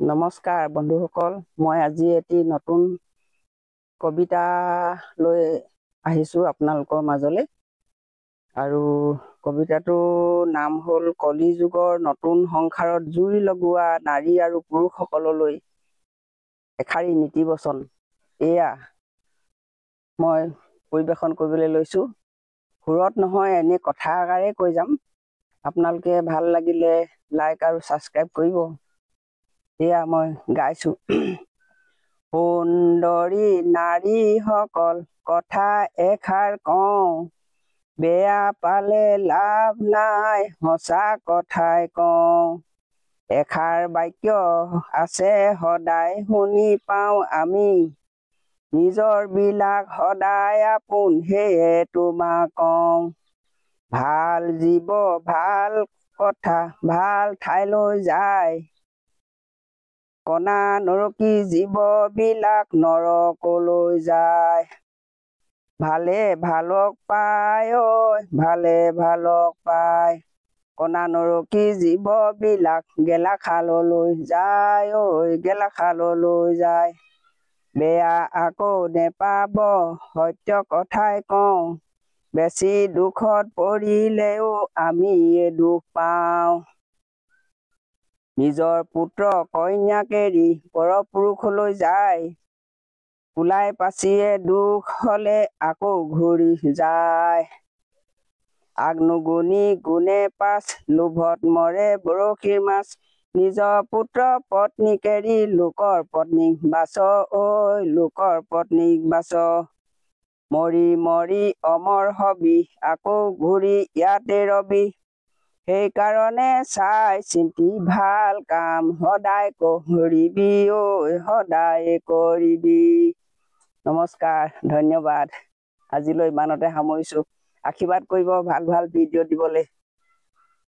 নমস্কাৰ বন্ধুসকল, মই আজি এটি নতুন কবিতা লৈ আহিছোঁ আপোনালোকৰ মাজলৈ। আৰু কবিতাটোৰ নাম হ'ল কলিযুগৰ নতুন সংসাৰত জুই লগোৱা নাৰী আৰু পুৰুষসকললৈ এষাৰি নীতিবচন। এয়া মই পৰিৱেশন কৰিবলৈ লৈছোঁ। সুৰত নহয়, এনেই কথা আকাৰে কৈ যাম। আপোনালোকে ভাল লাগিলে লাইক আৰু ছাবস্ক্ৰাইব কৰিব। এয়া মই গাইছোঁ। সুন্দৰী নাৰীসকল, কথা এষাৰ কওঁ, বেয়া পালে লাভ নাই, সঁচা কথাই কওঁ। এষাৰ বাক্য আছে সদায় শুনি পাওঁ আমি, নিজৰ বিলাক সদায় আপোন, সেয়ে তোমাক কওঁ। ভাল জীৱ ভাল কথা ভাল ঠাইলৈ যায়, কণা নৰকী জীৱবিলাক নৰকলৈ যায়। ভালে ভালক পায় ঐ, ভালে ভালক পায়, কণা নৰকী জীৱবিলাক গেলা খাললৈ যায় ঐ, গেলা খাললৈ যায়। বেয়া আকৌ নেপাব, সত্য কথাই কওঁ, বেছি দুখত পৰিলেও আমিয়ে দুখ পাওঁ। নিজৰ পুত্ৰ কন্যাক এৰি পৰপুৰুষলৈ যায়, কোলাই পাচিয়ে দুখ হলে আকৌ ঘূৰি যায়। আগনুগুণি গুণে পাছ, লোভত মৰে বৰশীৰ মাছ, নিজৰ পুত্ৰ পত্নীক এৰি লোকৰ পত্নীক বাচ ঐ, লোকৰ পত্নীক বাচ। মৰি মৰি অমৰ হবি, আকৌ ঘূৰি ইয়াতে ৰবি, সেইকাৰণে চাই চিন্তি ভাল কাম সদায় কৰিবি ঐ, সদায় কৰিবি। নমস্কাৰ, ধন্যবাদ। আজিলৈ ইমানতে সামৰিছোঁ। আশীৰ্বাদ কৰিব ভাল ভাল ভিডিঅ' দিবলৈ।